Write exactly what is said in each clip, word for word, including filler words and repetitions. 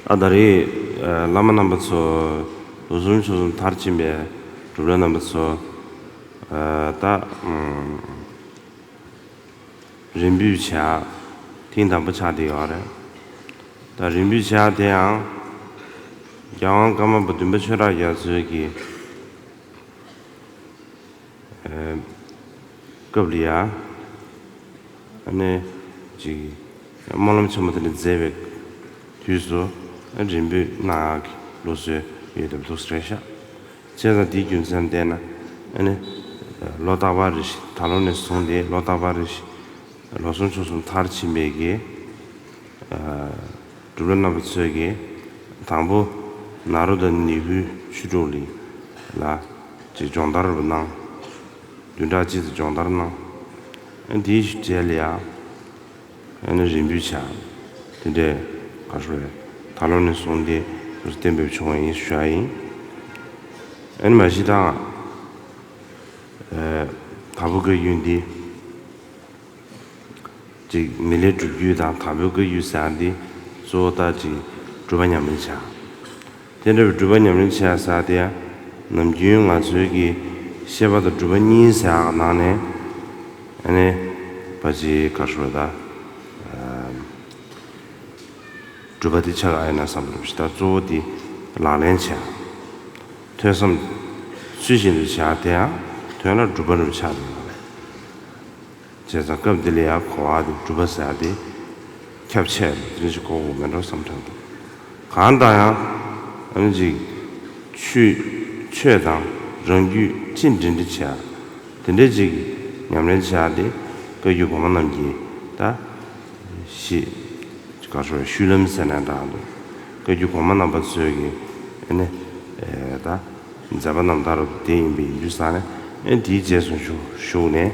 ཨ། ད་རེས་ཨ་བླ་མ་རྣམ་པ་ཚོ། ལོ་གསུམ་ཕྱོགས་གསུམ་མཐར་ཕྱིན་པའི་སྒྲུབ་གྲྭ་རྣམ་པ་ཚོ། ཨ། ད་ཨམ། རིམ་འབུལ་བྱ། ཐེངས་དང་པོ་ཆགས་བསྡད་ཡོད་རེད། ད་རིམ་འབུལ་བྱ་དེའང་རྒྱལ་དབང་ཀརྨ་པ་བདུན་པ་ཆོས་གྲགས་རྒྱ་མཚོས་ཀྱིས། ཨ། སྐབས་ལ་ཡ། ཨ་ནི་ཅིག་སྨོན་ལམ་ཆེན་མོ་དེ་འདྲ་མཛད་པའི་དུས་སུ། ཨ། རིམ་འབུལ་གནང་ཡག་གི་ལུགས་སྲོལ་ཡོད་པའི་ལུགས་རེད་ཤག་བྱས་ཙང་དེའི་རྒྱུ་མཚན་བལྟས་ན། ཨ་ནི་ལོ་རྟག་པར་རེ་བཞིན། ད་ལོ་ནས་བཟུང་སྟེ་ལོ་རྟག་པར་རེ་བཞིན། ལོ་གསུམ་ཕྱོགས་གསུམ་མཐར་ཕྱིན་པའི་གི། ཨ། སྒྲུབ་གྲྭ་རྣམ་པ་ཚོས་ཀྱིས་དང་པོ་ནཱ་རོ་དང་ནཻ་ཧུའི་ཆོས་དྲུག་ལ་ལ་ཅིག་སྦྱོང་བརྡར་རུ་གནང་། བདུན་ཕྲག་གཅིག་ཙམ་སྦྱོང་བརྡར་གནང་། ཨ། དེའི་རྗེས་ལ་ཡ། ཨ་ནི་རིམ་འབུལ་བྱ། དེ་འདྲའི་ག་རེ་ཟེར། ད་ལོ་ནས་བཟུང་སྟེ་གཏན་འབེབས་བྱུང་བ་ཡིན་ཞུ་ཡ་ཡིན། ཨ་ནི་མ་གཞི་ད། ཨ། དྭགས་པོའི་བཀའ་བརྒྱུད་འདི། ཅིག་མི་ལས་སྒྲུབ་བརྒྱུད་དང་དྭགས་པོའི་བཀའ་བརྒྱུད་ཟེར་ཡ་འདི་གཙོ་བོ་ད་ཅིག་སྒྲུབ་པ་ཉམས་ལེན་བྱ། དེ་འདྲ་བའི་སྒྲུབ་པ་ཉམས་ལེན་བྱ་ཟེར་ཡ་དེ་ཡང་ནམ་རྒྱུན་ང་ཚོའི་གི་བཤད་པ་དང་སྒྲུབ་པ་གཉིས་ཟེར་ཡ་ནང་ནས། ཨ་ནི་ཕལ་ཆེར་ག་རེ་ཟེར་ད། ཨ། སྒྲུབ་པ་དེ་ཆ་ག་ཡིན་ན་བསམ་པ་རེད་ཤག་ད་གཙོ་བོ་དེ་ལག་ལེན་བྱ། ཐོས་བསམ་ཚུལ་བཞིན་དུ་བྱ། དེ་ཡང་ཐོས་ན་སྒྲུབ་པ་རུ་ཆགས་འདུག་ལ། བྱས་ཙང་སྐབས་འདི་ལ་ཡང་གོ་བ་དེ་སྒྲུབ་པ་ཟེར་ཡ་དེ་ཁྱབ་ཆེ་རེད། དེ་འདྲ་ཞིག་གོ་དགོས་མེད་འགྲོ་བསམ་དྲན་འདུག་གང་ལྟར་ཡང་ཨ་ནི་ཅིག་ཆོས། ཆོས་དང་རང་རྒྱུད་ཅི་འདྲེས་འདྲེས་བྱས། དེ་འདྲའི་ཅིག་ཉམས་ལེན་བྱས་ཏེ་བཀའ་བརྒྱུད་གོང་མ་རྣམས་ཀྱིས་ད་ཞི། ག་རེ་ཟེར། ཤུལ་ལམ་ཟེར་ན་འདྲ་འདུག་བཀའ་བརྒྱུད་གོང་མ་རྣམ་པ་ཚོས་ཀྱིས་ཨ་ནི། ཨེ། ད་མཛད་པ་རྣམ་དག་རབ་ཏུ་དེ་ཡིན་པའི་ཡིན་རྒྱུ་ས་ནས། ཨ་ནི་དེའི་རྗེས་སུ་ཞུགས་ཞུགས་ནས།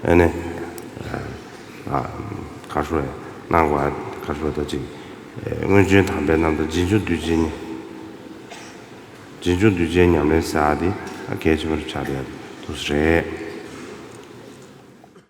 ཨ་ནི། ཨ། ག་རེ་ཟེར། གནང་བ། ག་རེ་ཟེར། ད་ཅིག་ཨེ། སྔོན་བྱོན་དམ་པའི་རྣམ་ཐར་རྗེས་འཇུག་གདུལ་བྱའི་རྗེས་འཇུག་གདུལ་བྱའི་ཉམས་ལེན་ཟེར་ཡ་དེ་གལ་ཆེན་པོ་ཆགས་བསྡད་འདུག་ཟེར།